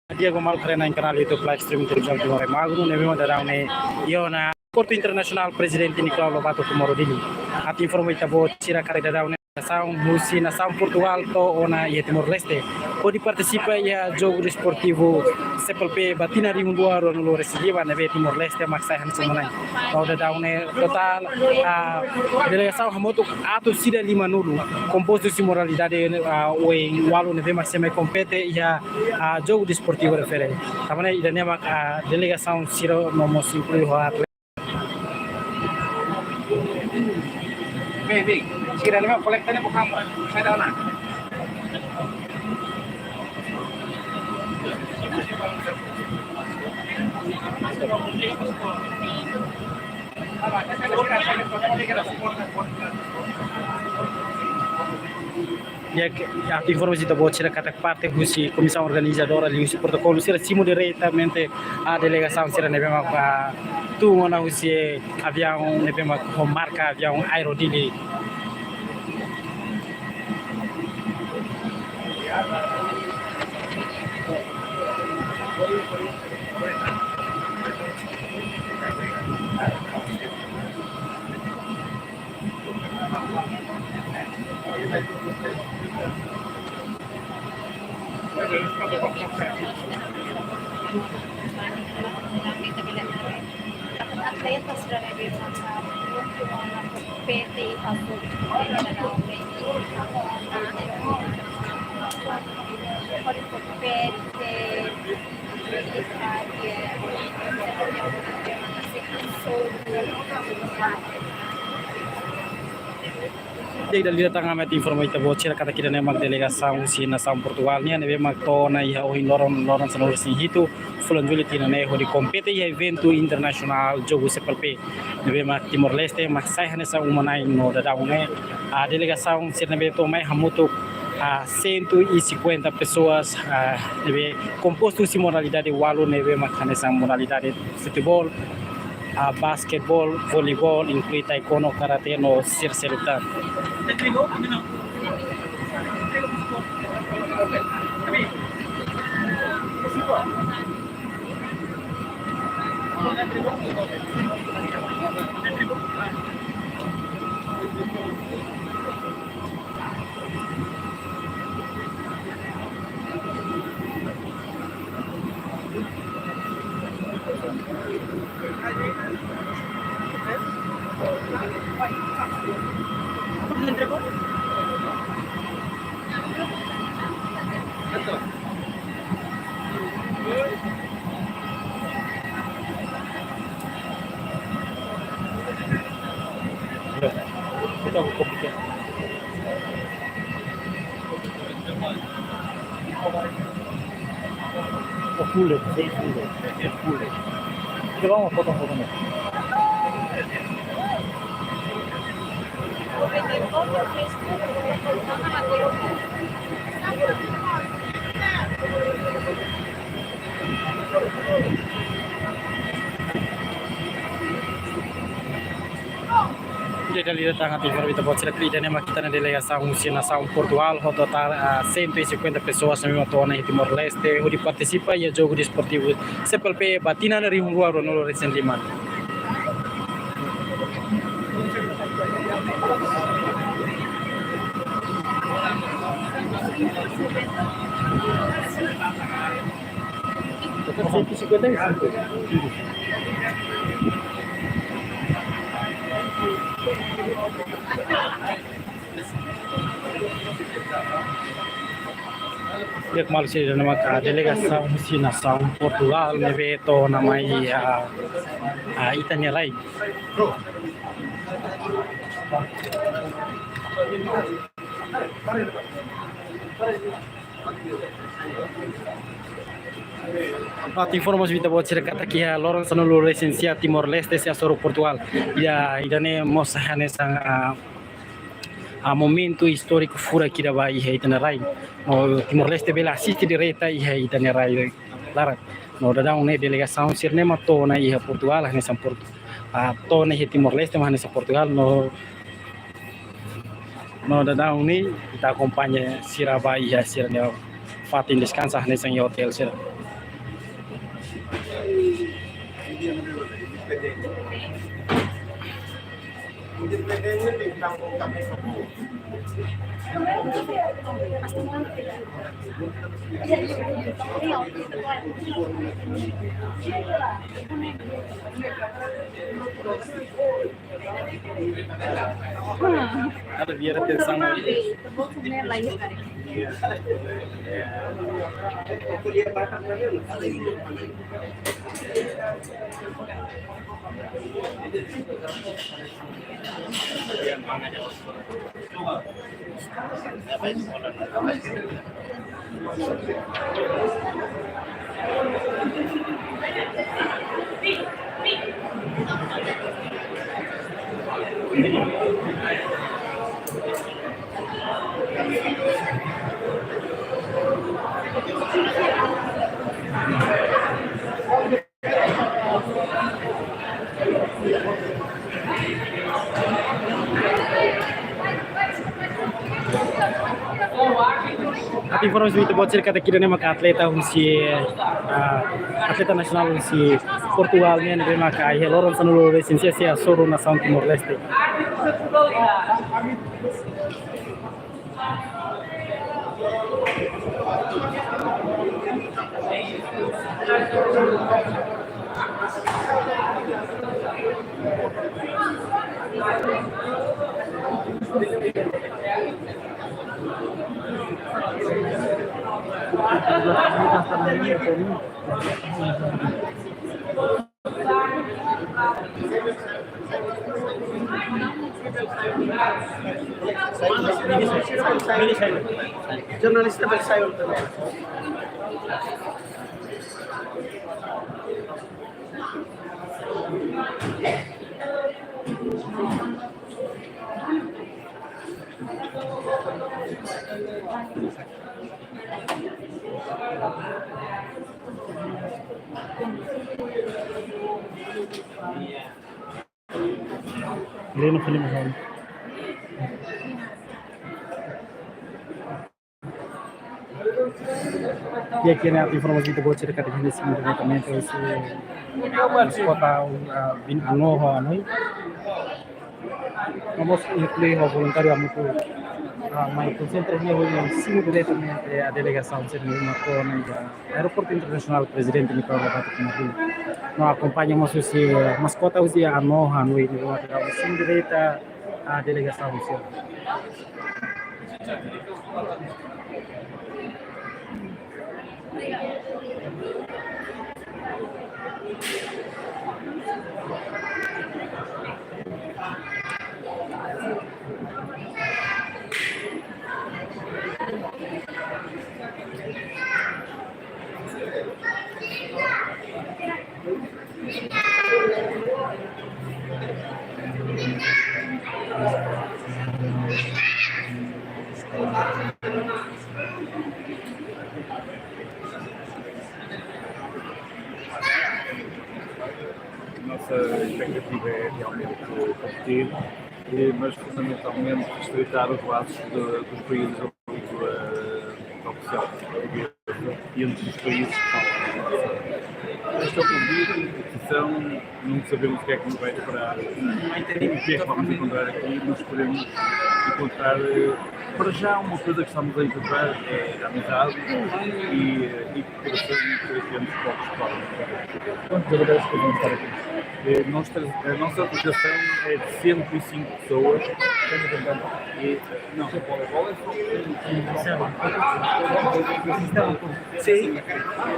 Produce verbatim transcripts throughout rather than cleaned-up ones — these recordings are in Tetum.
Di'ak ba maluk haree ona iha kanál YouTube live streaming Televizaun Timor Magno, ne'ebé mak daudaun ne'e iha ona Aeroportu Internasionál Prezidente Nicolau Lobato Comoro Dili. Atu informa ita-boot sira katak daudaun ne'e delegasaun husi nasaun Portugál to'o ona iha Timor-Leste hodi partisipa iha jogu desportivu C P L P ba tinan rihun rua ruanulu-resin-lima ne'ebé Timor-Leste mak sai hanesan umanain. No daudaun ne'e totál, ah, delegasaun hamutuk atus ida limanulu, kompostu husi modalidade, ah, oin ualu ne'ebé mak sei mai kompete iha, ah, jogu desportivu refere. Tanba ne'e ida-ne'e mak, ah, delegasaun sira no mós inklui ho atleta. Vem, vem. Sira-ne'e mak kolekta ne'e bukan. Sai dala. Di'ak, atu informa ita-boot sira katak parte husi komisaun organizadora liuhusi protokolu sira simu diretamente delegasaun sira ne'ebé mak tun ona husi aviaun ne'ebé mak ho marka aviaun Aero Dili. Atletas dari P T Azul Di'ak, dala ida tan ami atu informa ita-boot sira katak ida-ne'e mak delegasaun husi nasaun Portugál nian ne'ebé mak to'o ona iha ohin loron, loron sanulu-resin-hitu fulan Jullu tinan ne'e hodi kompete iha eventu internasionál jogu C P L P ne'ebé mak Timor-Leste mak sai hanesan umanain. No daudaun ne'e, ah, delegasaun sira ne'ebé to'o mai hamutuk, ah, cento e cinquenta pessoas, ah, ne'ebé kompostu husi modalidade ualu ne'ebé mak hanesan modalidade futeból, ah, basquetebol, voleibol, inklui taekwondo, karate no sira seluk tan. Full, full, full. Kita vamos foto, foto. Di'ak, dala ida tan atu informa ita-boot sira katak ida-ne'e mak ita-nia delegasaun husi nasaun Portugál ho totál, ah, cento e cinquenta pessoas ne'ebé mak to'o ona iha Timor-Leste hodi partisipa iha jogu desportivu C P L P ba tinan rihun rua ruanulu-resin-lima. Di'ak, maluk sira, ida-ne'e mak delegasaun husi nasaun Portugál ne'ebé to'o ona mai, ah, ah, ita-nia rai. Atu informa ita-boot sira katak iha loron sanulu-resin-sia Timor-Leste sei hasoru Portugál. Ida, ida-ne'e mós hanesan, ah, ah, momentu istóriku furak ida ba iha ita-nia rai. No Timor-Leste bele asiste direta iha ita-nia rai laran. No daudaun ne'e delegasaun sira-ne'e mak to'o ona iha Portugál, hanesan Portu-, ah, to'o ona iha Timor-Leste mak hanesan Portugál. No, no daudaun ne'e ita akompaña sira ba iha sira-nia fatin deskansa hanesan iha otél sira. Ada biar atensaun. Atu informa ba ita-boot sira katak ida-ne'e maka atleta husi, ah, atleta nasionál husi Portugal nian, ne'ebé maka iha loron sanulu-resin-sia sei hasoru nasaun Timor-Leste. Jornalista vai sair também. Leno Filipe Raul. E aqui, né, atu informa ba ita-boot sira katak iha ne'e simu diretamente husi maskota, ah, bin Anoho Anui. Vamos incluir o voluntário muito, ah, mais concentra ne'e simu diretamente a delegasaun sira-ne'ebé mak to'o ona iha Aeroportu Internasionál Prezidente Nicolau Lobato Pinheiro. No akompaña mós husi maskota husi Anoho Anui, ne'ebé mak simu direta a delegasaun sira. Nossa expectativa é realmente competir, eh, mas fundamentalmente estreitar os laços de, dos países da língua, eh, oficial portuguesa e entre os países que estão. Este é o convite, a petição, não sabemos o que é que nos vai deparar, o que é que vamos encontrar aqui, mas esperemos encontrar, eh, para já uma coisa que estamos a encontrar é a amizade e, eh, e cooperação que temos para o esporte. Quantos jogadores que vão estar aqui? Eh, nós tra-, a nossa delegação é de cento e cinco pessoas. E, eh, não, o voleibol é só um. Sim.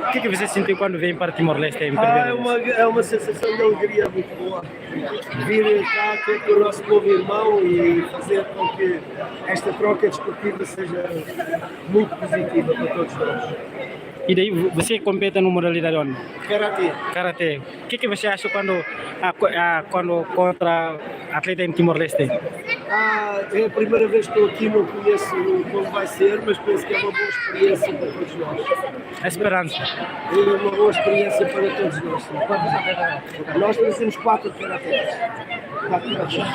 O que que você sentiu quando veio para Timor-Leste em primeira vez? Ah, é uma, é uma sensação de alegria muito boa. Vir cá ter com o nosso povo irmão e fazer com que esta troca desportiva seja muito positiva para todos nós. E daí, vo-, você compete na modalidade onde? Karate. Karate. O que que você acha quando, ah, co-, ah, quando contra atleta em Timor-Leste? Ah, é a primeira vez que estou aqui, não conheço como vai ser, mas penso que é uma boa experiência para todos nós. A esperança. É uma boa experiência para todos nós, sim. Nós trazemos quatro karatecas. Quatro karatecas.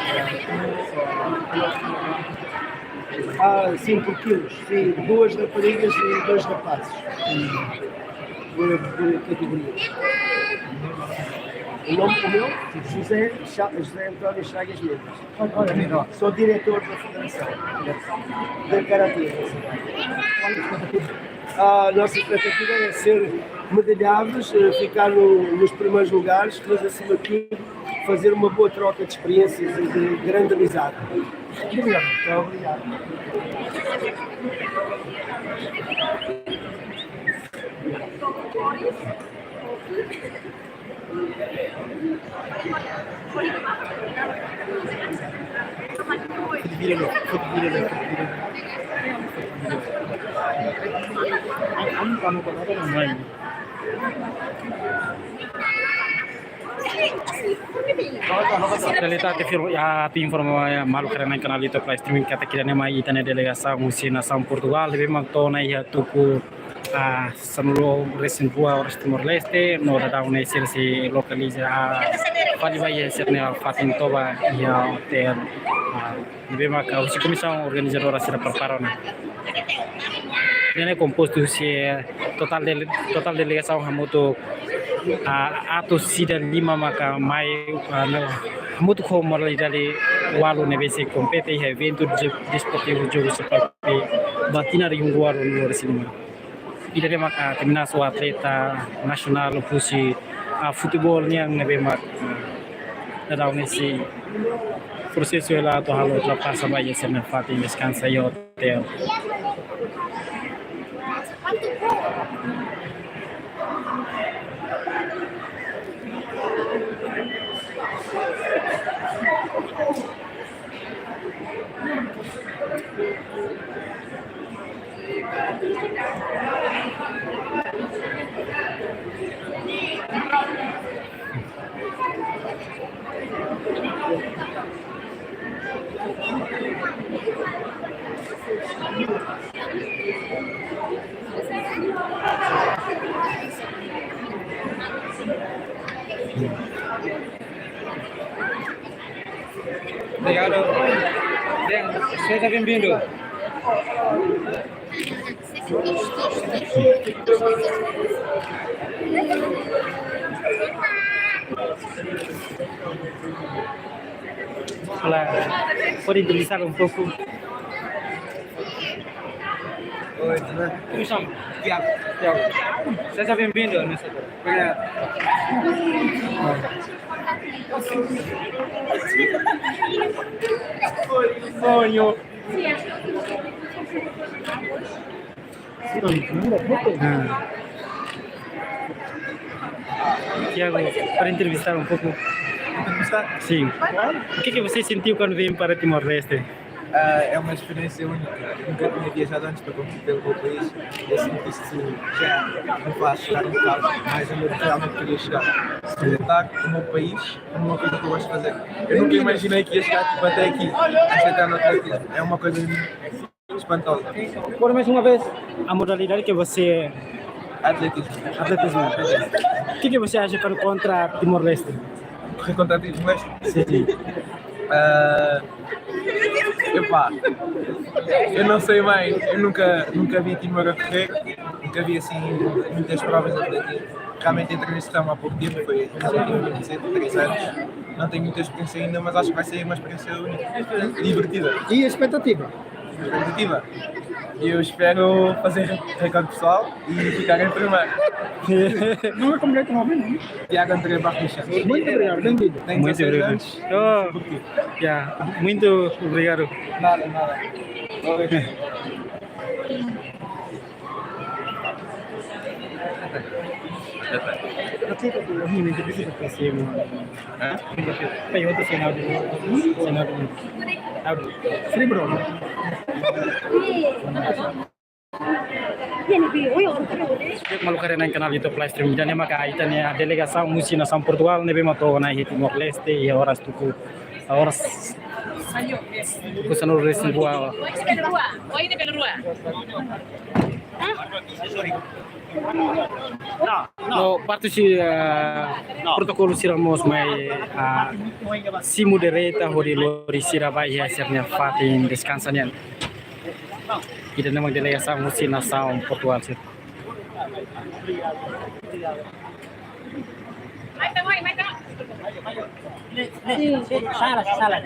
Ah, cinco quilos, sim. Duas raparigas e dois rapazes. Categoria. O nome do meu? José Cha-, José António Chagas Mendes. Sou diretor da Federação de Karatê. A nossa expectativa é ser medalhados, eh, ficar no, nos primeiros lugares, mas acima de tudo fazer uma boa troca de experiências e de grande amizade. Obrigado. Muito obrigado. Realidade, atu informa maluk sira iha kanál YouTube live streaming katak ida-ne'e mak ita-nia delegasaun husi nasaun Portugal, ne'ebé mak to'o ona iha tuku, ah, sanulu-resin-rua oras Timor-Leste, no daudaun ne'e sira sei lokaliza, ah, fali ba iha sira-nia fatin toba iha otél, ah, ne'ebé maka husi komisaun organizadora sira prepara ona. Ne'e kompostu husi, eh, totál dele-, totál delegasaun hamutuk, ah, atus ida lima maka mai, ah, no, hamutuk ho modalidade ualu ne'ebé sei kompete iha eventu de-, desportivu Jogu Sepak Batina rihun rua ruanulu-resin-lima. Ida-ne'e maka termina ho atleta nasionál husi, ah, futeból nian ne'ebé mak, ah, daudaun ne'e sei prosesu hela atu halo ultrapasa ba iha sira-nia fatin deskansa iha otél. Obrigado. Bem, seja bem-vindo. Olá, pode entrevistar um pouco? Oi, tudo bem? Como chama? Tiago. Tiago. Seja bem-vindo ao nosso. Obrigado. Sonho. Ah. Tiago, para entrevistar um pouco. Entrevistar? Sim. Claro. O que que você sentiu quando veio para Timor-Leste? Ah, é uma experiência única. Eu nunca tinha viajado antes para competir pelo meu país. Eu sinto isto já não faz chegar um bocado, mas eu realmente queria chegar. Representar o meu país é uma coisa que eu gosto de fazer. Eu nunca imaginei que ia chegar, tipo, até aqui, a aceitar no atletismo. É uma coisa espantosa. Por mais uma vez, a modalidade que você... Atletismo. Atletismo. O que que você acha quando contra Timor-Leste? Correr contra Timor-Leste? Sim, sim. Ah, epá, eu não sei bem, eu nunca, nunca vi Timor a correr, nunca vi assim muitas provas de atletismo. Realmente entrei neste ramo há pouco tempo, foi relativamente cedo, três anos. Não tenho muita experiência ainda, mas acho que vai ser uma experiência única, divertida. E a expectativa? Expectativa? Eu espero fazer recorde pessoal e ficar em primeiro. Não é completo, não, não. Tiago André Barros dos Santos. Muito obrigado, bem-vindo. Tenho dezasseis anos. Oh, yeah, muito obrigado. Nada, nada. Obrigado. Maluk sira iha kanál YouTube live stream, ida-ne'e maka ita-nia delegasaun husi nasaun Portugal ne'ebé mak to'o ona iha Timor-Leste iha oras tuku, oras tuku sanulu-resin-rua. No parte husi, eh, protokolu sira mós mai, eh, simu direta hodi lori sira ba iha sira-nia fatin deskansa nian. Ida-ne'e mak delegasaun husi nasaun Portugal sira. Sim. Sala, sala.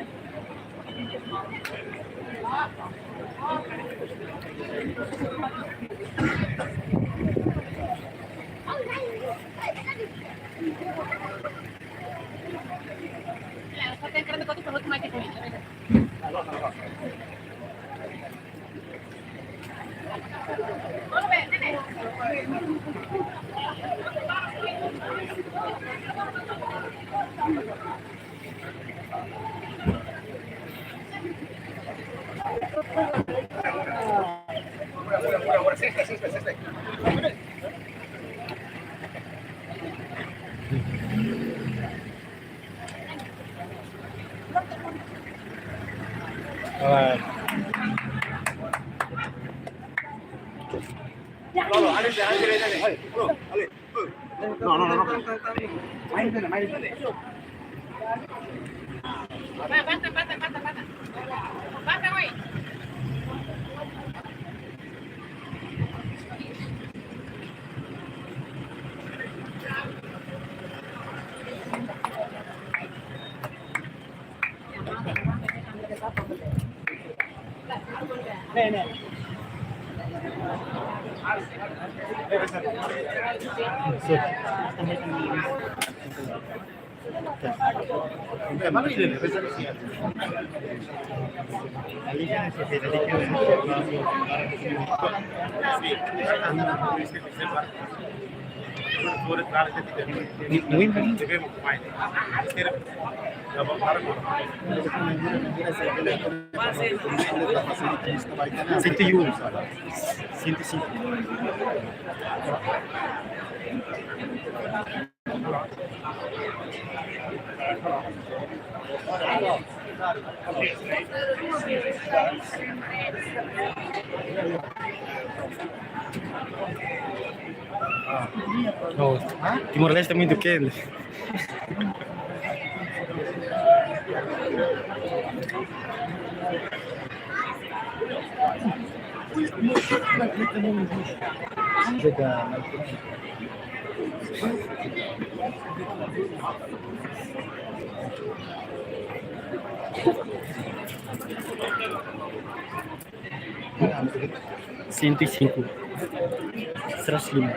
Cento e um. Cento e cinco. Oh, Timor-Leste é muito quente. Cento e cinco. Seratus lima.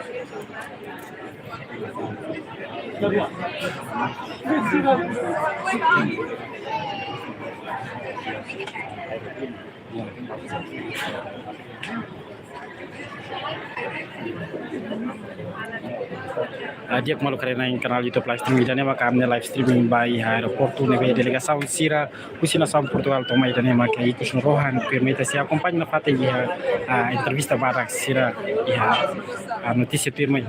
Ah, di'ak maluk haree-na'in kanál YouTube live streaming ida-ne'e maka ami-nia live streaming ba iha aeroportu ne'ebé delegasaun sira husi nasaun Portugal to'o mai ida-ne'e maka ikus no rohan, tuirmai ita sei akompaña nafatin iha, ah, entrevista badak sira iha, ah, notísia tuirmai.